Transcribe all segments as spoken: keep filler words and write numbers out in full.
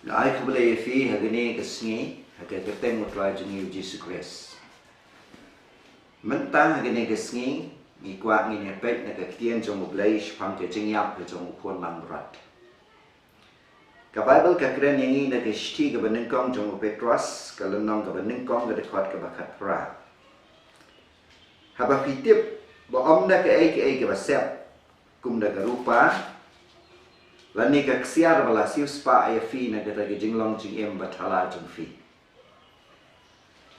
Nga ai khublei ïa phi ha kane ka sngi ha ka kyrteng U Trai jong ngi U Jisu Khrist. Mynta ha kane ka sngi ngi kwah ngin ïa peit na ka ktien jong U Blei shaphang ka jingïap ka jong U Khun Langbrot. Ka Baibl ka kren ïa ngi na ka shithi kaba nyngkong jong u Petros, ka lynnong kaba nyngkong, ka dkhot kaba khatphra. Haba phi tip ba ym da kaei kaei kaba sep, kum da ka rupa lane ka ksiar ba la siewspah ïa phi na kata ka jinglong jingim bathala jong phi,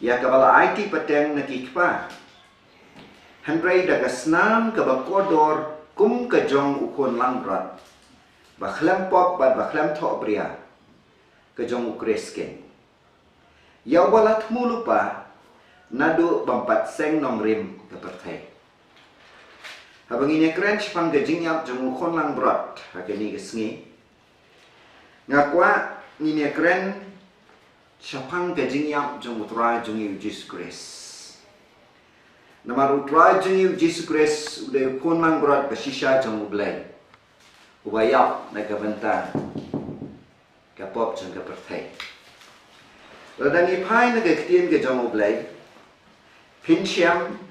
ïa kaba la aiti pateng na ki kpa, hynrei da ka snam kaba kordor kum ka jong U Khun Langbrot, ba khlem pop bad ba khlem thohbria, ka jong U Khrist keiñ, ïa uba la thmu lypa naduh bym pat seng nongrim ka pyrthei. Haba ngin ïa kren shaphang ka jingïap jong U Khun Langbrot ha kane ka sngi, nga kwah ngin ïa kren shaphang ka jingïap jong U Trai jong ngi U Jisu Khrist. Namar U Trai jong ngi U Jisu Khrist u dei U Khun Langbrot ba shisha jong U Blei, uba ïap na ka bynta ka pop jong ka pyrthei. Lada ngi phai na ka ktien ka jong U Blei, phin shem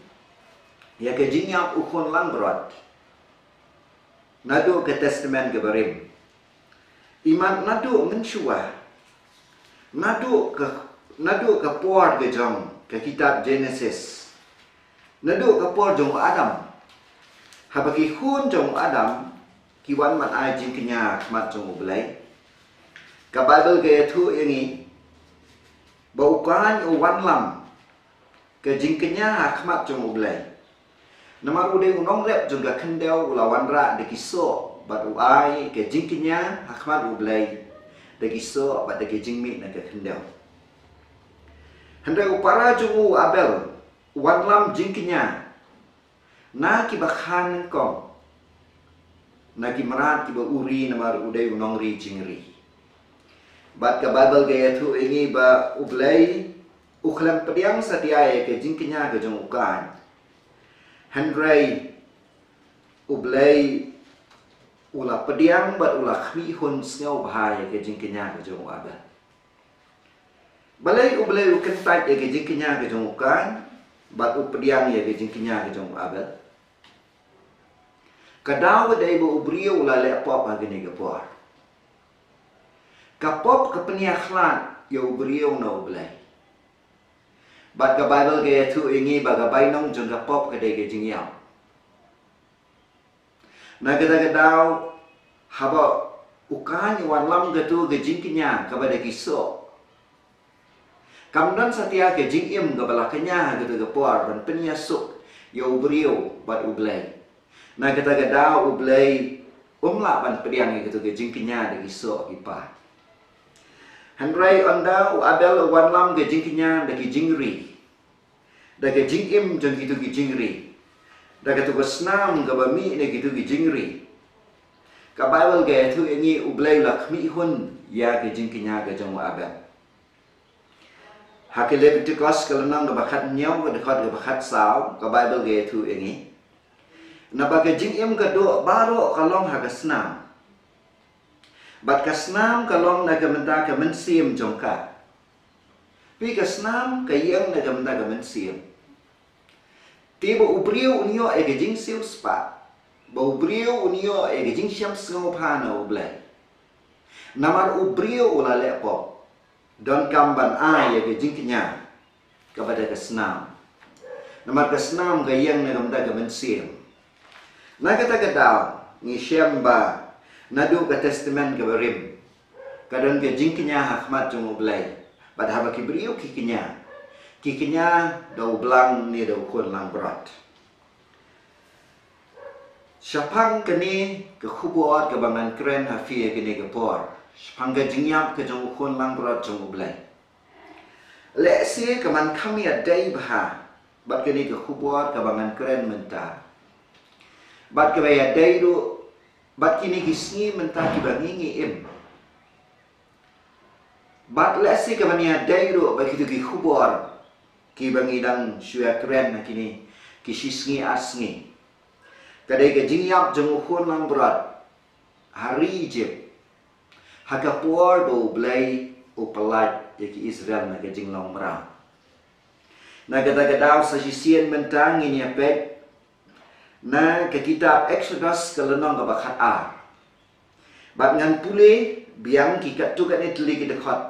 ïa ka jingïap U Khun Langbrot naduh ka Testament kaba rim. Imat naduh mynshuwa, naduh ka, naduh ka por ka jong ka kitab Genesis, naduh ka por jong u Adam, haba ki khun jong u Adam ki wan ban ai jingkñia ha khmat jong U Blei, ka Baibl ka ïathuh ïa ngi ba u Kain u wanlam ka jingkñia ha khmat jong U Blei. Namar u dei u nongrep jong ka khyndew, u la wanrah da ki soh bad u ai ka jingkñia ha khmat U Blei da ki soh bad da ki jingmih na ka khyndew. Hynrei u para jong u, u Abel, u wanlam jingkñia na kiba kha nyngkong, na ki mrad kiba u ri, namar u dei u nongri jingri. Bad ka Baibl ka ïathuh ïa ngi ba U Blei u khlem pdiang satia ïa ka jingkñia ka jong u Kain, hynrei U Blei u la pdiang bad u la khmih hun sngewbha ïa ka jingkñia ka jong u Abel. Balei U Blei u kyntait ïa ka jingkñia ka jong u Kain bad u pdiang ïa ka jingkñia ka jong u Abel? Ka daw ka dei ba u briew u la leh pop ha kane ka por. Ka pop ka pynïakhlad ïa u briew na U Blei. Bad ka Baibl ka ïathuh ïa ngi ba ka bainong jong ka pop ka dei ka jingïap. Na kata ka daw, haba u Kain u wanlam katu ka jingkñia kaba da ki soh, kam don satia ka jingim kaba la kñia ha katu ka por ban pynïasuk ïa u briew bad U Blei. Na kata ka daw U Blei um lah ban pdiang ïa katu ka jingkñia da ki soh ki pa. Hynrei ynda u Abel u wanlam ka jingkñia da ki jingri, da ka jingim jong kitu ki jingri, da katu ka snam kaba mih na kitu ki jingri, ka Baibl ka ïathuh ïa ngi U Blei u la khmih hun ïa ka jingkñia ka jong u Abel. Ha ka Levitikos ka lynnong kaba khathynñiew, ka dkhot kaba khatsaw, ka Baibl ka ïathuh ïa ngi, naba ka jingim ka doh baroh ka long ha ka snam, bad ka snam ka long na ka bynta ka mynsiem jong ka. Phi, ka snam ka ïeng na ka bynta ka mynsiem. Te ba u briew un ïoh ïa ka jingsiewspah, ba u briew un ïoh ïa ka jingshem sngewbha na U Blei. Namar u briew u la leh pop, donkam ban ai ïa ka jingkñia kaba da ka snam. Namar ka snam ka ïeng na ka bynta ka mynsiem. Na kata ka daw ngi shem ba naduh ka Testament kaba rim ka don ka jingkñia ha khmat jong U Blei. Bad haba ki briew ki kñia, ki kñia da u blang ne da u khun langbrot. Shaphang kane ka khubor kaba ngan kren ha phi ha kane ka por, shaphang ka jingïap ka jong u khun langbrot jong U Blei. Lehse ka man kham ïadei bha bad kane ka khubor kaba ngan kren mynta, bad kaba ïadei ruh bad kine ki sngi mynta kiba ngi ngi im. Bad lehse ka man ïadei ruh bad kito ki khubor kiba ngi dang shu ïakren ha kine ki shi sngi ar sngi. Ka dei ka jingïap jong u khun langbrot ha ri Egypt. Ha ka por ba U Blei u pyllait ïa ki Israel na ka jinglong mraw. Na kata ka daw sa shisien mynta ngin ïa peit na ka kitab Exodus ka lynnong kaba khat ar. Bad ngan pule biang ki katto katne tylli ki dkhot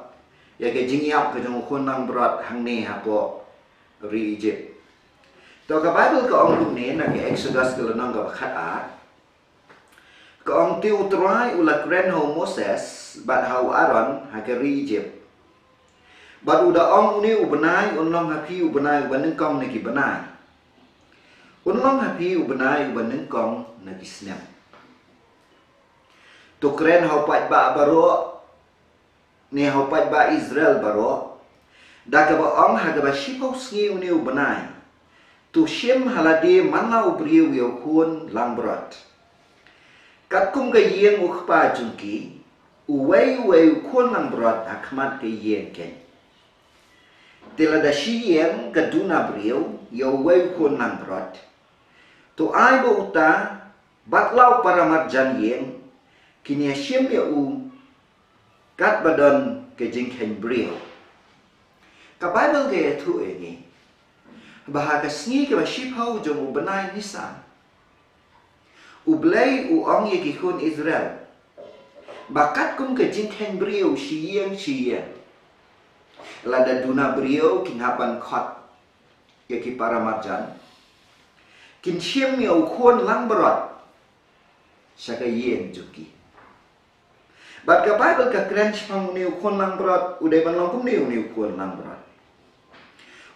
ïa ka jingïap ka jong u khun langbrot hangne hapoh ri Egypt. To ka Baibl ka ong kumne na ka Exodus ka lynnong kaba khat ar. Ka ong, te U Trai u la kren ha u Moses bad ha u Aaron ha ka ri Egypt. Bad u da ong, une u bnai un long ha phi u bnai uba nyngkong na ki bnai. Un long ha phi u bnai uba nyngkong na ki snem. To kren ha u paidbah baroh, ne ha u paidbah Israel baroh, da kaba ong, ha kaba shiphew sngi une u bnai, to shim ha lade man la u briew ïa u khun langbrot. Katkum ka ïing u kpa jong ki, uwei uwei u khun langbrot ha khmat ka ïing keiñ. Te lada shi ïing ka duna briew ïa uwei u khun langbrot, to ai ba uta bad la u paramarjan ïing kin ïa shim ïa u katba don ka jingkheiñ briew. Ka Baibl ka ïathuh ïa ngi ba ha ka sngi kaba shiphew jong u bnai Nisan, U Blei u ong ïa ki khun Israel ba katkum ka jingkheiñ briew shi ïing shi ïing, lada duna briew kin hap ban khot ïa ki paramarjan, kin shim ïa u khun langbrot sha ka ïing jong ki. Bad ka Baibl ka kren shaphang une u khun langbrot, u dei ban long kumne une u khun langbrot.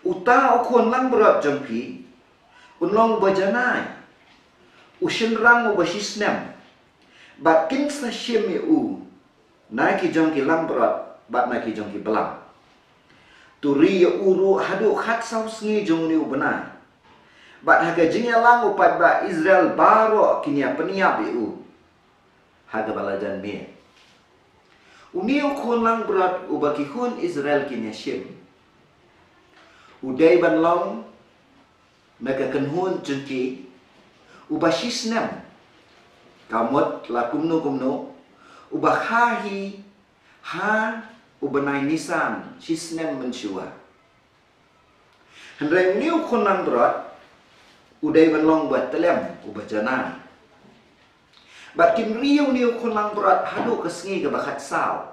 Uta u khun langbrot jong phi un long uba janai, u shynrang uba shisnem, bad kin sa shim ïa u na ki jong ki langbrot bad na ki jong ki blang. To ri ïa u ruh haduh khatsaw sngi jong une u bnai. Bad ha ka jingïalang u paidbah Israel baroh kin ïa pynïap ïa u ha kaba la jan miet. Une u khun langbrot uba ki khun Israel kin ïa shim, u dei ban long na ka kynhun jong ki uba shisnem, ka mut la kumno kumno, uba kha hi ha u bnai Nisan shisnem mynshuwa. Hynrei une u khun langbrot u dei ban long uba tlem, uba janai. Bad kin ri ïa une u khun langbrot haduh ka sngi kaba khatsaw.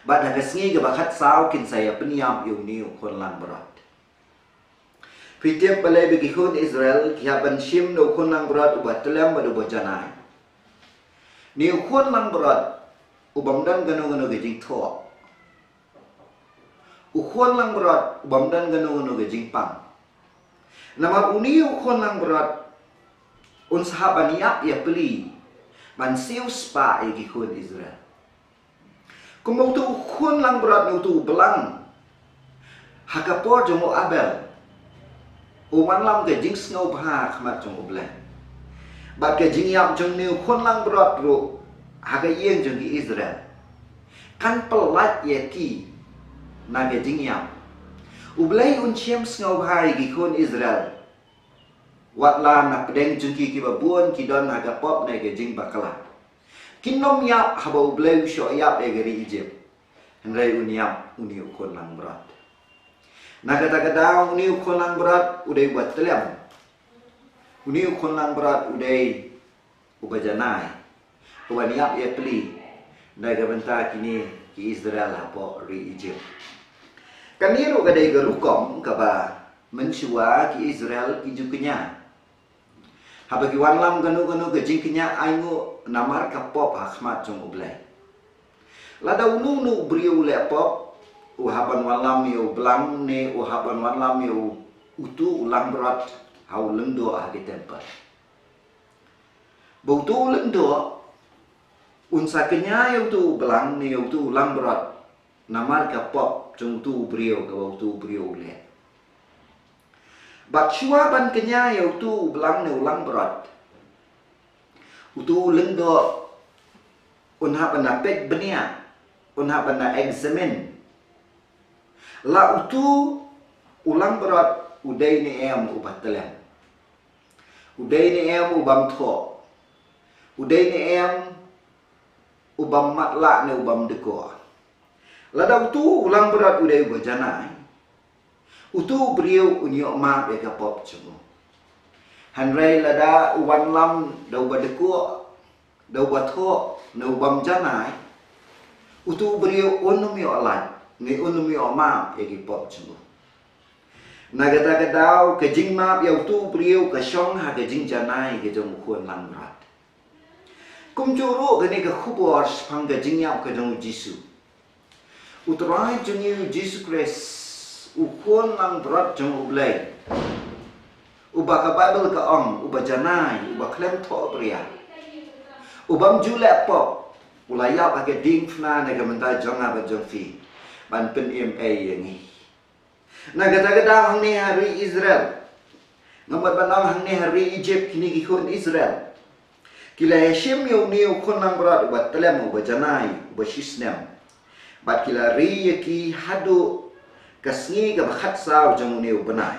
Bad ha ka sngi kaba khatsaw kin sa ïa pynïap ïa une u khun langbrot. Phi tip balei ba ki khun Israel ki hap ban shim na u khun langbrot uba tlem bad uba janai? Une u khun langbrot u bym don kano kano ka jingthoh. U khun langbrot u bym don kano kano ka jingpang. Namar une u khun langbrot un sa hap ban ïap ïa pli ban siew spah ïa ki khun Israel. Kum uto u khun langbrot ne uto u blang ha ka por jong u Abel u wanlam ka jingsngewbha ha khmat jong U Blei. Bad ka jingïap jong une u khun langbrot ruh ha ka ïing jong ki Israel kan pyllait ïa ki na ka jingïap. U Blei un shem sngewbha ïa ki khun Israel. Wat la na pdeng jong ki kiba bun ki don ha ka pop ne ka jingbakla. Kin ym ïap haba U Blei u shoh ïap ïa ka ri Egypt. Hynrei un ïap une u khun langbrot. Na kata ka daw une u khun langbrot u dei uba tlem. Une u khun langbrot u dei uba janai, uban ïap ïa pli na ka bynta kine ki Israel hapoh ri Egypt. Kane ruh ka dei ka rukom kaba mynshuwa ki Israel ki ju kñia. Haba ki wanlam kano kano ka jingkñia ainguh namar ka pop ha khmat jong U Blei. Lada uno uno u briew u leh pop, u hap ban wanlam ïa u blang ne u hap ban wanlam ïa u, uto u langbrot ha u lyngdoh ha ki templ. Ba uto u lyngdoh un sa kñia ïa uto u blang ne ïa uto u langbrot namar ka pop jong uto u briew kaba uto u briew u leh. Bad shuwa ban kñia ïa uto u blang ne u langbrot, uto u lyngdoh un hap ban da peit bniah, un hap ban da examine. La uto u langbrot u dei ne em uba tlem. U dei ne em u bym thoh. U dei ne em u bym matlah ne u bym dkoh. Lada utu u langbrot u dei uba janai, utu u briew un ïoh map ïa ka pop jong u. Hynrei lada u wanlam da uba dkoh, da uba thoh ne u bym janai, utu u briew un ym ïoh lait ne un ym ïoh map ïa ki pop jong u. Na kata ka daw ka jingmap ïa utu u briew ka shong ha ka jingjanai ka jong u khun langbrot. Kumjuh ruh kane ka khubor shaphang ka jingïap ka jong u Jisu. U Trai jong ngi u Jisu Khrist, u khun langbrot jong u Blei, uba ka Baibl ka ong uba janai, uba khlem thohbria, u bym ju leh pop, u la ïap ha ka diengphna na ka bynta jong nga bad jong phi, ban pynim ei ïa ngi. Na kata ka daw hangne ha ri Israel, nga mut ban ong hangne ha ri Egypt, kine ki khun Israel ki la ïashim ïa une u khun langbrot uba tlem, uba janai, uba shisnem. Bad ki la ri ïa ki haduh ka sngi kaba khatsaw jong une u bnai.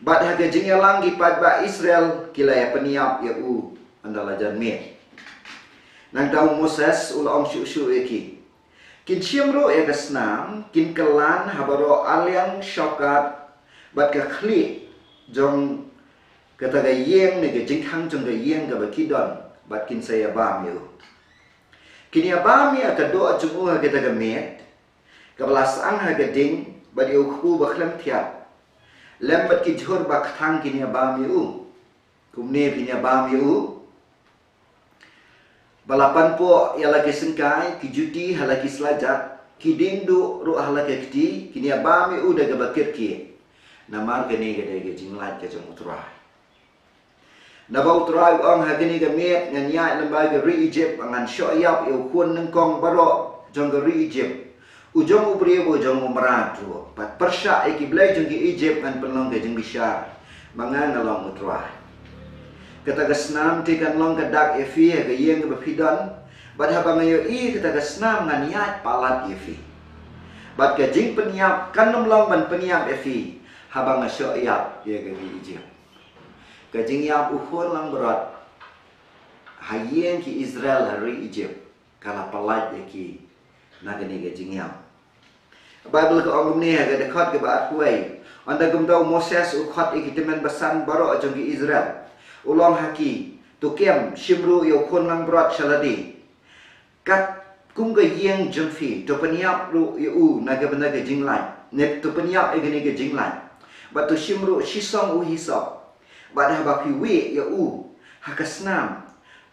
Bad ha ka jingïalang ki paidbah Israel ki la ïapynïap ïa u ynda la jan miet. Nangta u Moses u la ong shuh shuh ïa ki, kin shim ruh ïa ka snam, kin kylla ha baroh arliang shawkat bad ka khlieh jong kata ka ïing ne ka jingkhang jong ka ïing kaba ki don, bad kin sa ïabam ïa u. Kin ïabam ïa ka doh jong u ha kata ka miet kaba la sah ha ka ding, bad ïa u kpu ba khlem thiah, lem bad ki jhur ba kthang kin ïabam ïa u. Kumne phin ïabam ïa u. Ba la panpoh ïa la ki syngkai, ki juti ha la ki slajat, ki dieng duh ruh ha la ki kti, kin ïabam ïa u da kaba kyrkieh. Namar kane ka dei ka jinglait ka jong u Trai. Naba u Trai u ong, ha kane ka miet ngan ïaid lyngba ka ri Egypt, ngan shoh ïap ïa u khun nyngkong baroh jong ka ri Egypt, u jong u briew, u jong u mrad ruh. Bad pyrshah ïa ki blei jong ki Egypt ngan pynlong ka jingbishar ba nga nga long u Trai. Kata ka snam te kan long ka dak ïa phi ha ka ïing kaba phi don. Bad haba nga ïohi ïa kata ka snam ngan ïaid palat ïa phi. Bad ka jingpynïap kan ym long ban pynïap ïa phi haba nga shoh ïap ïa ka ri Egypt. Ka jingïap u khun langbrot ha ïing ki Israel ha ri Egypt ka la pyllait ïa ki na kane ka jingïap. Baibl ka ong kumne ha ka dkhot kaba arphew wei: Ynda kumta u Moses u khot ïa ki tymmen basan baroh jong ki Israel, u la ong ha ki, to kem, shim ruh ïa u khun langbrot sha lade. Katkum ka ïing jong phi, to pynïap ruh ïa u na ka bynta ka jinglait, ne to pynïap ïa kane ka jinglait. Bad to shim ruh shisong u hisop. Bad haba phi wieh ïa u ha ka snam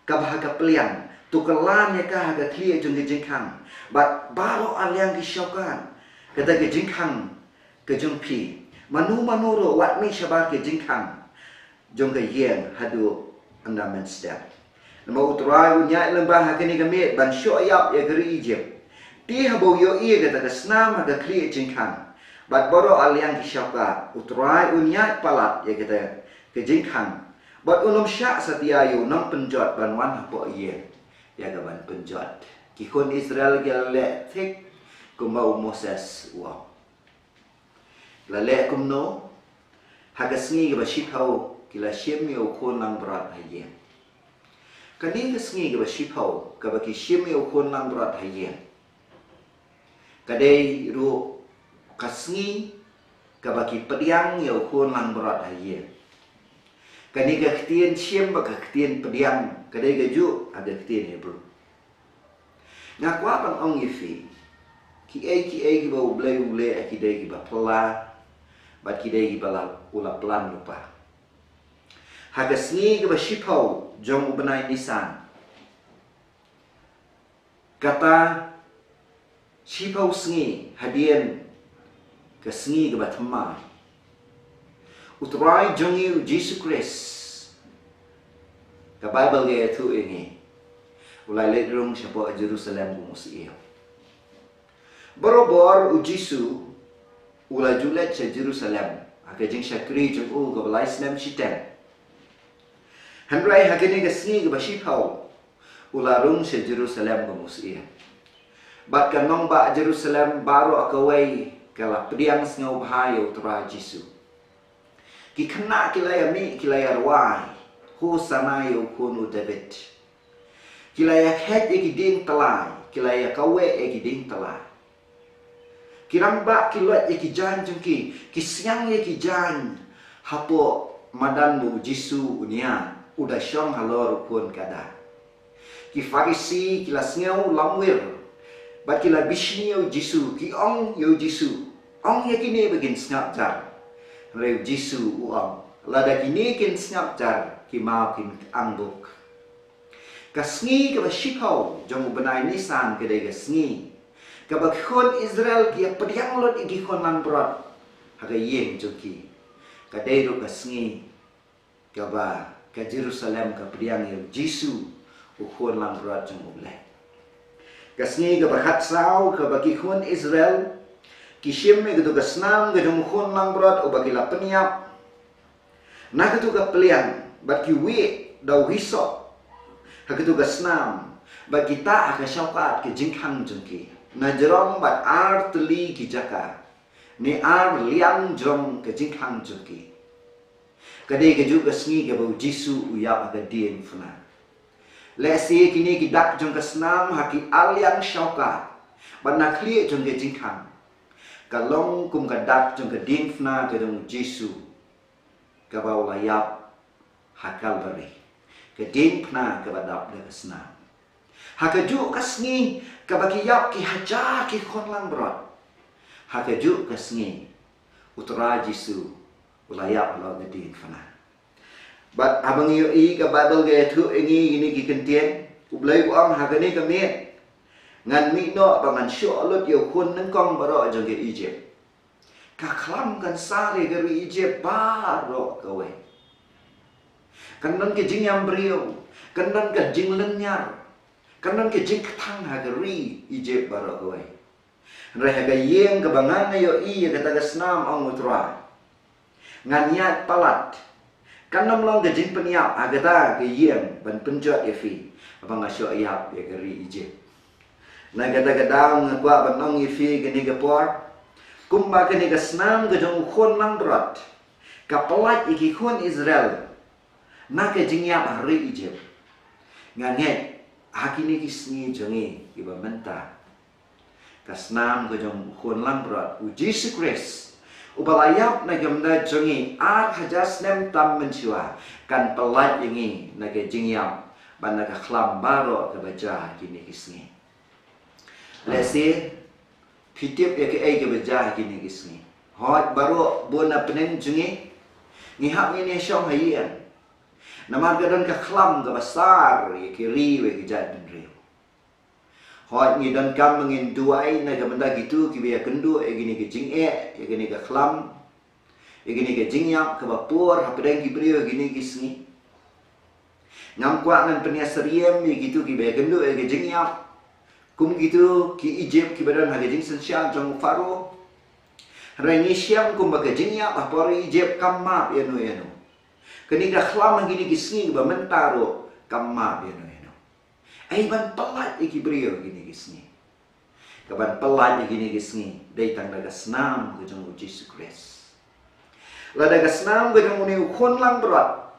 kaba ha ka pliang, to kylla ïa ka ha ka khlieh jong ka jingkhang. Bad baroh arliang ki shawkat kata ka jingkhang ka jong phi, mano mano ruh wat mih shabar ka jingkhang jong ka ïing haduh ynda mynstep. Namar u Trai un ïaid lyngba ha kane ka miet ban shoh ïap ïa ka ri Egypt. Te haba u ïohi ïa kata ka snam ha ka khlieh jingkhang bad baroh arliang ki shawkat, u Trai un ïaid palat ïa kata ka jingkhang. Bad un ym shah satia ïa u nongpynjot ban wan hapoh ïing ïa ka ban pynjot. Ki khun Israel ki la leh thik kumba u Moses u ong. La leh kumno? Ha ka sngi kaba shiphew ki la shim ïa u khun langbrot ha ïing. Kane ka sngi kaba shiphew kaba ki shim ïa u khun langbrot ha ïing, ka dei ruh ka sngi kaba ki pdiang ïa u khun langbrot ha ïing. Kane ka ktien shim bad ka ktien pdiang ka dei kajuh ha ka ktien Hebru. Nga kwah ban ong ïa phi, kiei kiei kiba U Blei u leh ki dei kiba phylla bad ki dei kiba la, u la plan lypa. Ha ka sngi kaba shiphew jong u bnai Nisan, kata shiphew sngi hadien ka sngi kaba thymmai, u Trai jong ngi u Jisu Khrist, ka Baibl ka ïathuh ïa ngi, u la leit rung shapoh Jerusalem kum u syiem. Barabor u Jisu u la ju leit sha Jerusalem ha ka jingshakri jong u kaba lai snem shiteng. Hynrei ha kane ka sngi kaba shiphew u la rung sha Jerusalem kum u syiem. Bad ka nongbah Jerusalem baroh kawei ka la pdiang sngewbha ïa u Trai Jisu. Ki khynnah ki la ïamih, ki la ïarwai, Hosana ïa u khun u David. Ki la ïa khet ïa ki dieng tyllai, ki la ïa kaweh ïa ki dieng tyllai. Ki rangbah ki loit ïa ki jaiñ jong ki, ki siang ïa ki jaiñ hapoh madan ba u Jisu u niad, u da shong halor u khun kada. Ki Pharisi ki la sngew lamwir bad ki la bishni ïa u Jisu, ki ong ïa u Jisu, ong ïa kine ba kin sngap jar. Hynrei u Jisu u ong, lada kine kin sngap jar, ki maw kin ang buk. Ka sngi kaba shiphew jong u bnai Nisan ka dei ka sngi kaba ki khun Israel ki ïa pdiang lut ïa ki khun langbrot ha ka ïing jong ki. Ka dei ruh ka sngi kaba ka Jerusalem ka pdiang ïa u Jisu, u khun langbrot jong U Blei. Ka sngi kaba khatsaw kaba ki khun Israel ki shim ïa katu ka snam ka jong u khun langbrot uba ki la pynïap na katu ka pliang bad ki wieh da u hisop ha katu ka snam bad ki tah ha ka shaukat ka jingkhang jong ki, na jrong bad ar tylli ki jaka, ne ar liang jrong ka jingkhang jong ki. Ka dei kajuh ka sngi kaba u Jisu u ïap ha ka diengphna. Lehse kine ki dak jong ka snam ha ki ar liang shaukat bad na khlieh jong ka jingkhang ka long kum ka dak jong ka diengphna ka jong u Jisu kaba u la ïap ha Kalbari, ka diengphna kaba dap da ka snam. Ha kajuh ka sngi kaba ki ïap ki hajar ki khun langbrot, ha kajuh ka sngi u Trai Jisu u la ïap halor ka diengphna. Bad haba ngi ïohi ka Baibl ka ïathuh ïa ngi kine ki kyntien, U Blei u ong ha kane ka miet, ngan mih noh bad ngan shoh lut ïa u khun nyngkong baroh jong ka Ijipt. Ka khlam kan sar ïa ka ri Ijipt baroh kawei. Kan don ka jingïam briew, kan don ka jinglynñiar, kan don ka jingkthang ha ka ri Ijipt baroh kawei. Hynrei ha ka ïing kaba ngan ïohi ïa kata ka snam, ong U Trai, ngan ïaid palat. Kan ym long ka jingpynïap ha kata ka ïing ban pynjot ïa phi haba nga shoh ïap ïa ka ri Ijipt. Na kata ka daw nga kwah ban ong ïa phi kane ka por, kumba kane ka snam ka jong u khun langbrot ka pyllait ïa ki khun Israel na ka jingïap ha ri Ijipt, nga ngeit ha kine ki sngi jong ngi kiba mynta, ka snam ka jong u khun langbrot, u Jisu Khrist, uba la ïap na ka bynta jong ngi ar hajar snem tam mynshuwa, kan pyllait ïa ngi na ka jingïap bad na ka khlam baroh kaba jia ha kine ki sngi. Lehse phi tip ïa kaei kaba jia ha kine ki sngi. Hooid, baroh bun na pdeng jong ngi, ngi hap ngin ïashong ha ïing. Namar ka don ka khlam kaba sar ïa ki ri bad ki jaitbynriew. Hooid, ngi donkam ba ngin duwai na ka bynta kito kiba ïakynduh ïa kine ki jingeh, ïa kine ki khlam, ïa kine ki jingïap kaba pur hapdeng ki briew ha kine ki sngi. Ngam kwah ngan pynïasyriem ïa kito kiba ïakynduh ïa ki jingïap kum kito ki Ijipt kiba don ha ka jingsynshar jong u Pharaoh. Hynrei ngi shem kumba ka jingïap hapoh ri Ijipt kam map ïano ïano. Kane ka khlam ha kine ki sngi kiba mynta ruh kam map ïano ïano. Ai ban pyllait ïa ki briew ha kine ki sngi. Ka ban pyllait ïa kine ki sngi dei tang da ka snam ka jong u Jisu Khrist. Lada ka snam ka jong une u khun langbrot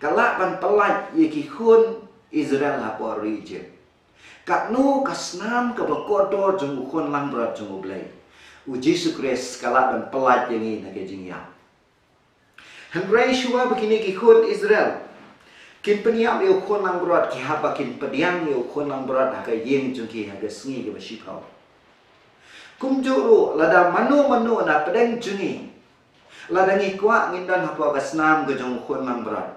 ka lah ban pyllait ïa ki khun Israel hapoh ri Ijipt, katno ka snam kaba kordor jong u khun langbrot jong U Blei, u Jisu Khrist, ka lah ban pyllait ïa ngi na ka jingïap. Hynrei shuwa ba kine ki khun Israel kin pynïap ïa u khun langbrot, ki hap ba kin pdiang ïa u khun langbrot ha ka ïing jong ki ha ka sngi kaba shiphew. Kumjuh ruh lada mano mano na pdeng jong ngi, lada ngi kwah ngin don hapoh ka snam ka jong u khun langbrot,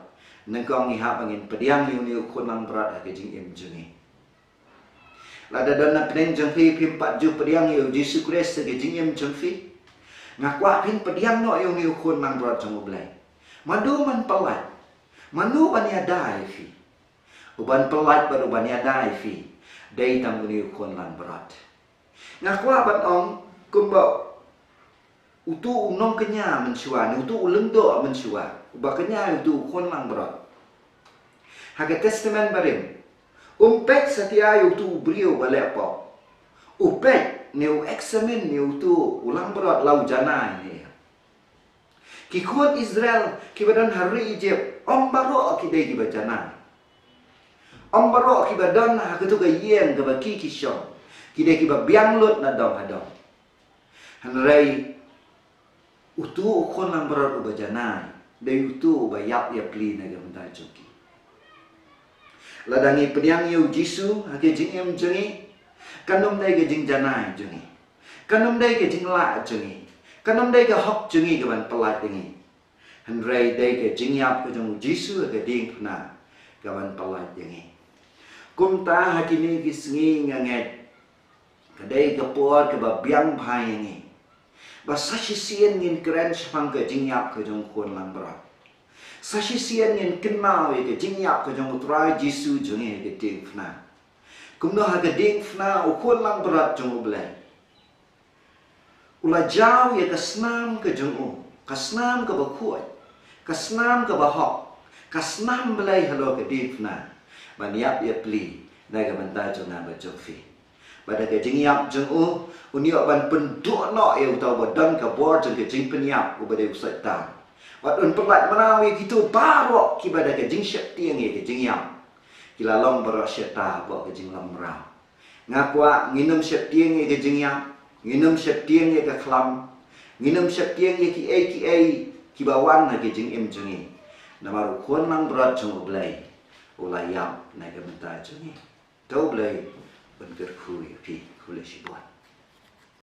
nyngkong ngi hap ba ngin pdiang ïa une u khun langbrot ha ka jingim jong ngi. Lada don na pdeng jong phi phim pat ju pdiang ïa u Jisu Khrist ha ka jingim jong phi, nga kwah phin pdiang noh ïa une u khun langbrot jong U Blei. Mano ban pyllait, mano ban ïada ïa phi? U ban pyllait bad u ban ïada ïa phi dei tang une u khun langbrot. Nga kwah ban ong kumba uto u nongkñia mynshuwa, ne uto u lyngdoh mynshuwa uba kñia ïa uto u khun langbrot ha ka Testament Barim, um peit satia ïa uto u briew ba leh pop. U peit ne u examine ïa uto u langbrot la u janai ne ïa. Ki khun Israel kiba don ha ri Ijipt, ym baroh ki dei kiba janai. Ym baroh kiba don ha katu ka ïing kaba ki ki shong ki dei kiba biang lut na dong ha dong. Hynrei utu u khun langbrot uba janai dei utu uba ïap ïapli na ka bynta jong ki. Lada ngi pdiang ïa u Jisu ha ka jingim jong ngi, kan ym dei ka jingjanai jong ngi, kan ym dei ka jinglah jong ngi, kan ym dei ka hok jong ngi ka ban pyllait ïa ngi. Hynrei dei ka jingïap ka jong u Jisu ha ka diengphna ka ban pyllait ïa ngi. Kumta ha kine ki sngi nga ngeit ka dei ka por kaba biang bha ïa ngi ba sa shisien ngin kren shaphang ka jingïap ka jong u khun langbrot. Sa shisien ngin kynmaw ïa ka jingïap ka jong u Trai Jisu jong ngi ha ka diengphna. Kumno ha ka diengphna u khun langbrot jong U Blei u la jaw ïa ka snam ka jong u, ka snam kaba khuid, ka snam kaba hok, ka snam Blei halor ka diengphna ban ïap ïapli na ka bynta jong nga bad jong phi. Bad da ka jingïap jong u, un ïoh ban pynduh noh ïa uta uba don ka bor jong ka jingpynïap uba dei u Soitan. Bad un pyllait mraw ïa kito baroh kiba da ka jingsheptieng ïa ka jingïap ki la long baroh shata hapoh ka jinglong mraw. Nga kwah ngin ym sheptieng ïa ka jingïap, ngin ym sheptieng ïa ka khlam, ngin ym sheptieng ïa kiei kiei kiba wan ha ka jingim jong ngi. Namar u khun langbrot jong U Blei u la ïap na ka bynta jong ngi. To U Blei un kyrkhu ïa phi. Khublei shibun.